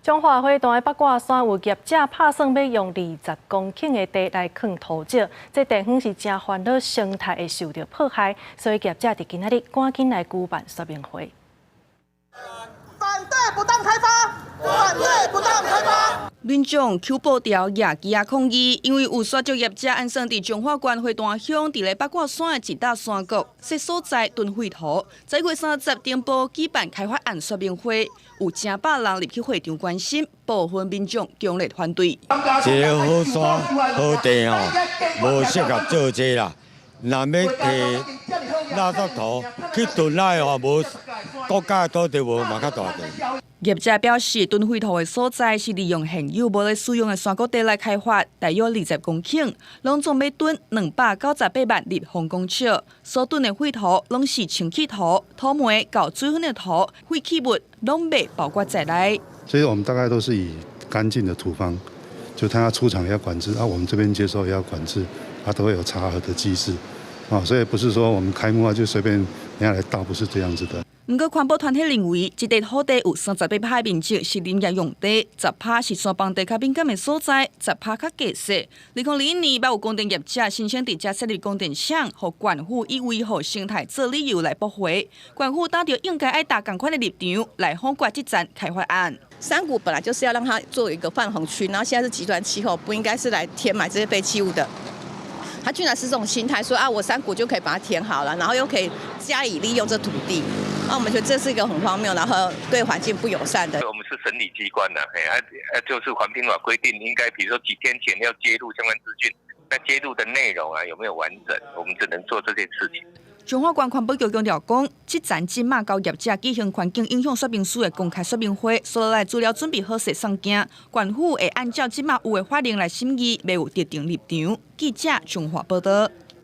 彰化花壇的八卦山有業者拍算欲用20公頃的地來囥土石，這地方是誠煩惱，生態會受著破壞，所以業者佇今仔日趕緊來舉辦說明會。反對不當開發，反對不當開發。民眾抾布條、舉旗仔抗議，因為有沙石業者按算佇彰化縣花壇鄉，佇咧八卦山的一大山谷，設所在囤廢土。11月30頂晡舉辦開發案說明會，有成百人入去會場關心，部分民眾強烈反對。這个好山好地吼，無適合做這啦。若欲提垃圾土去囤來的話，無國家的土地無嘛較大塊。業者表示，囤廢土的所在是利用現有無咧使用的山谷地來開發，大約20公頃，攏總欲囤298萬立方公尺。所囤的廢土攏是清氣土、土煤佮水粉的土，廢棄物攏袂包括在內。所以我們大概都是以乾淨的土方，就他出廠要管制，啊，我們這邊接收也要管制，啊，都會有查核的機制，啊，所以不是說我們開幕啊就隨便人家來倒，不是這樣子的。毋過環保團體認為，這塊土地有38%面積是林業用地，10%是山崩地較敏感的所在，10%較低勢。2021年，捌有光電業者申請佇遮設立光電廠，予縣府以維護生態做理由來駁回。縣府早就應該愛持仝款的立場來否決這層開發案。山谷本來就是要讓它做一個泛洪區，然後現在是極端氣候，不應該是來填埋這些廢棄物的。他居然是這種心態，說啊，我山谷就可以把它填好了，然後又可以加以利用這土地。那我們覺得這是一個很荒謬，然後對環境不友善的。我們是審理機關的，嘿，啊，就是環評法規定，應該比如說幾天前要揭露相關資訊，那揭露的內容啊有沒有完整？我們只能做這件事情。彰化縣環保局強調講，這層這馬交業者舉行環境影響說明書的公開說明會，所落來資料準備好勢送件，縣府會按照這馬有的法令來審議，袂有特定立場。記者彰化報道。